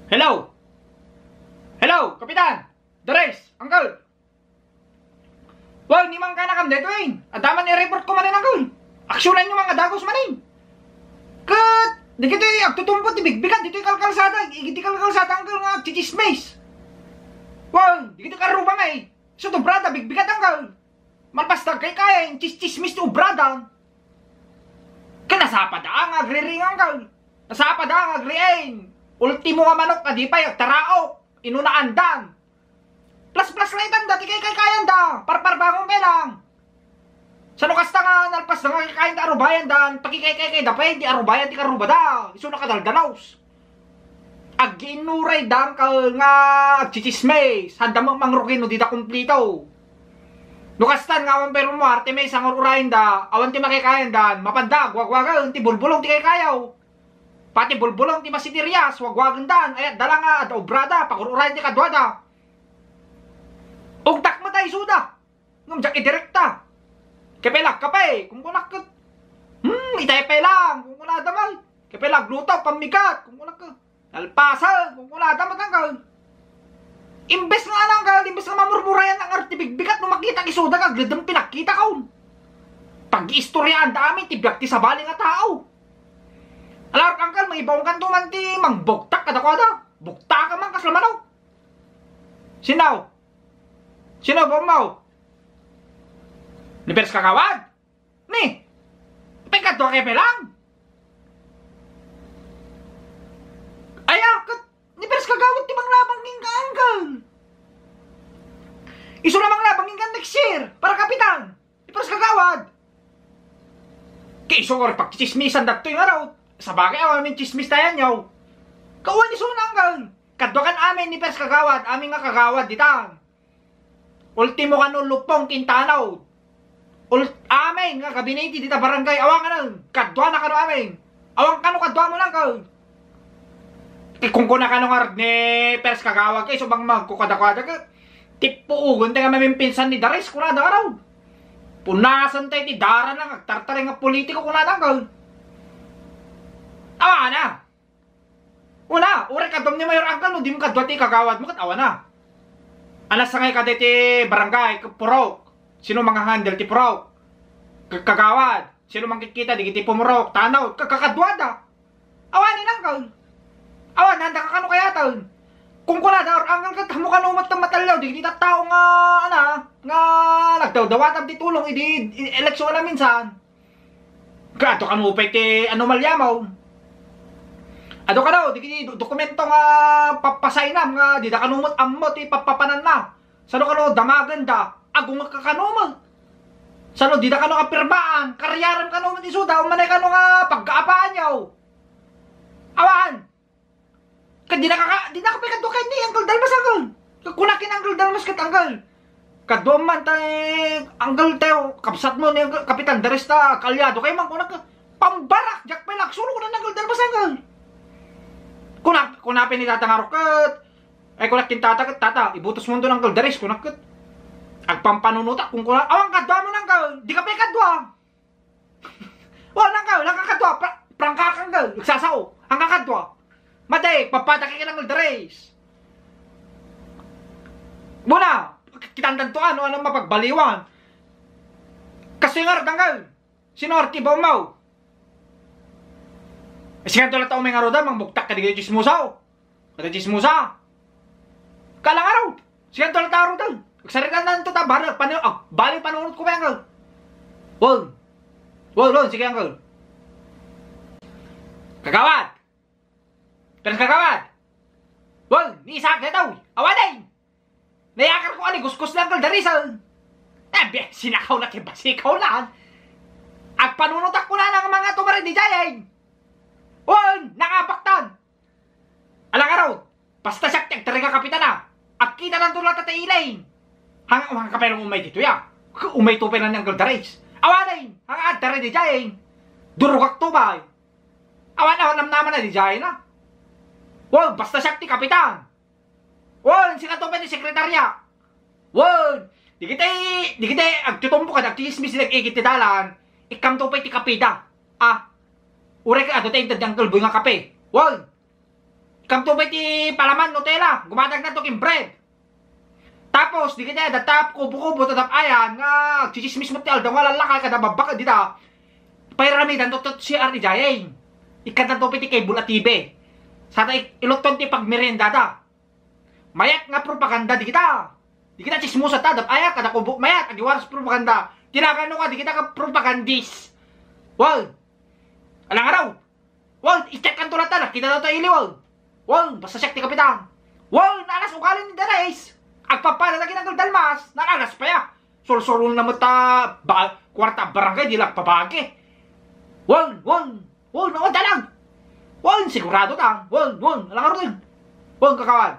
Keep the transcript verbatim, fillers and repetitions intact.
Hello? Hello, Kapitan! Dares, Uncle! Well, ni mangkanakam daytoy. Adda man i-report ko manen, Uncle. Aksyonan yo man nga dagus manen. Ket, dagitoy agtutumpot ti bigbigat ditoy kalkalsada. Iti kalkalsada, Uncle, nga agchichismis. Well, dagitoy karruba nga eh. Isu ti obrada, bigbigat, Uncle. Malpas dagkay kaya, inchischismis ti obrada. Ket nasapada nga agriring, Uncle. Nasapada nga agriing. Ultimo nga manok, adi pay agtaraok. Inunaandan. Plasplaslitanda ti kaykaykayanda. Parparbangon pay lang. Sano kasta nga nalpasda nga kaykayan ti arubayanda, pakikaykaykayda pay ti arubayan ti karrubada. Isu nakadaldanos. Aggiinnuray da, Uncle, nga agchichismis. Sanda met mangrugi no dida kumplito. No kastan nga awan pay rummuar ti maysa nga ur-urayenda, awan ti makaykayandan, mapanda agwagwagen ti bulbulong ti kaykayaw. Pati bulbulong ti masitirias, wagwagendan, ay adda la nga adda obrada, pagur-urayen ti kaduada. Ugtak met a isuda. Ngem diak idirekta. Kepelak ka pay, kunkunak ket, "Hmm, itay pay lang," kunkunada man. Kepelak luto, pammigat, kunkunak ket, "Nalpasen," kunkunada met, Uncle. Imbes nga, ano, Uncle, imbes nga mamurmurayan nga ngarud ti bigbigat no makita isuda nga agledem pinagkita kon. Pag-iistoryaanda amin ti biag ti sabali nga tao. Ala, Uncle, maibaonkanto man ti mangbugtak kadakuada. Bugtak man kasla manok. Sinaw? Sino, Bommaw? Ni Pers Kagawad? Ni? Pagkadua kay pelang? Aya, ket ni Pers Kagawad ti manglabang kenka, Uncle. Isu la manglabang kenka next year, para kapitan. Ni Pers Kagawad. Kay isu nga pagchichismisan dattoy nga raw. Sabagay, awan min chismis tayan yaw. Kawan isu na, Uncle. Kaduakan amin ni Pers Kagawad, amin nga kagawad ditan. Ultimo kano Lupong Quintano. Ul-, amin nga gabinete dita barangay, awan kano. Kaduana kano amin. Awan kano kaduamon, Uncle. Ti kunkuna kano nga ni Pers Kagawad, kay subang magkukadakuada ka. Ti puugon ti nga mamimpinsan ni Dares, kunada ka raw. Punasan tayo ti dara nga agtartaring nga politiko, kunada, Uncle. Awan na. Una, uray kaduam ni Mayor, Uncle, no dimo kadua ti kagawad mo, ket awan na. Alas sangay kada iti barangay, ket purok. Sino manga handle ti purok? Ket kagawad. Sino mangkitkita, digiti pumurok, tanaw, ket kakaduada. Awan ni, Uncle. Awan, nanda ka kano kayatan. Kunkunada, or, Uncle, ket ammo kano met ti matalliaw, digiti tattao nga, ana, nga nagdawdawatan ti tulong, idi, idi eleksyon na minsan. Ket adu kano pay ti anomalya mo. Adu kano, digiti do-, dokumento nga papasaynam nga dida kano met ammo ti papapananna. Sano kano damagenda, agungek ka kano met. Sano dida kano apirmaan, kariarem kano met isuda, umanay kano nga pagkaapaanyo. Awan! Ket di nakaka-, di nakapay kadua ken ni Uncle Dalmas, Uncle. Kuna ken Uncle Dalmas ket, Uncle. Kaduam man tay, Uncle, tayo, kabsat mo ni Uncle, Kapitan Dares ta, kaalyado kayo man, kuna ka, pambarak, diak pay lagsuro, kuna ni Uncle Dalmas, Uncle. Kuna, kuna pay ni Tata nga ruket. Ay, kuna ken Tata ket, "Tata, ibutos mo to ni Uncle Dares," kuna ket. Agpampanunotak, kun kuna, "Awan kaduamon, Uncle, di ka pay kadua." Wa, nang ka, nang kakadua, pra-, prangka kang ka, nagsasao. Ang kakadua. Mate, papatak ka ng Aldares. Muna, kitandan to, ano, ano, mapagbaliwan. Kasi nga, tanggal. Sino arti ba umaw? Siya to lang tao may nga roda, mangbuktak ka di kayo chismosa, oh. Kada chismosa. Kalang araw. Sige, tol, taro, tol. Agsarita na ito, ta, bali, panu-, ah, bali, panunot ko kaya, uncle. Wol. Wol, wol, sige, uncle. Kagawad. Pero kagawad. Wol, ni Isaac na ito. Awaday. Nayakar ko ani, gusgos na, uncle, dari sa. Nabi, sinakaw na, kibasikaw na. Agpanunutak ko na ng mga tumari di Jayay. Wol, nakapaktan. Alang araw, basta siak ti agtaray nga kapitana. Agkita tanto latta ti ilay. Hang, hang kapay lang umay dito ya. Umay to pay lang ni Uncle Dares. Awanay, hang agtaray di Jay. Durugak to bay. Awan, awan, namnaman na di Jay na. Wow, basta siak ti kapitan. Wow, sila to pay ti sekretarya. Wow, digitay, digitay, agtutumpo ka, agtismis, nag-igit ti dalan. Ikam to pay ti kapita. Ah, uray ka, adu tayo, Uncle Boy nga kape. Wow, Kamto pay ti palaman, Nutella. Gumatagna to ken bread. Tapos, dagiti adda kubo-kubo ta dap-ayan nga agtsitsismis met ti aldaw nga lallakay kada babbaked dita. Pairamidanto ti C R idiay. Ikkandanto pay ti cable a T V. Sata ik-, ilutton ti pagmeriendada. Mayat nga propaganda dagita. Dagita tsismosa ta dap-ayan kada kubo mayat, agiwaras propaganda. Tinagano ka, dagita ka propagandist. Wow. Alang araw. Wow, i-check-anto latta, nakita ta ili, wow. Wow, basta siak ti kapitan. Wow, naalas ugali ni Dares. Agpapada dagiti nagdalmas, naalas pay a. Sursurong na met ta, ba, kuarta barangay, di lang pabagi. Wow, wow, wow, nawan ta lang. Wow, sigurado ta. Wow, wow, alang araw. Wow, kakawan.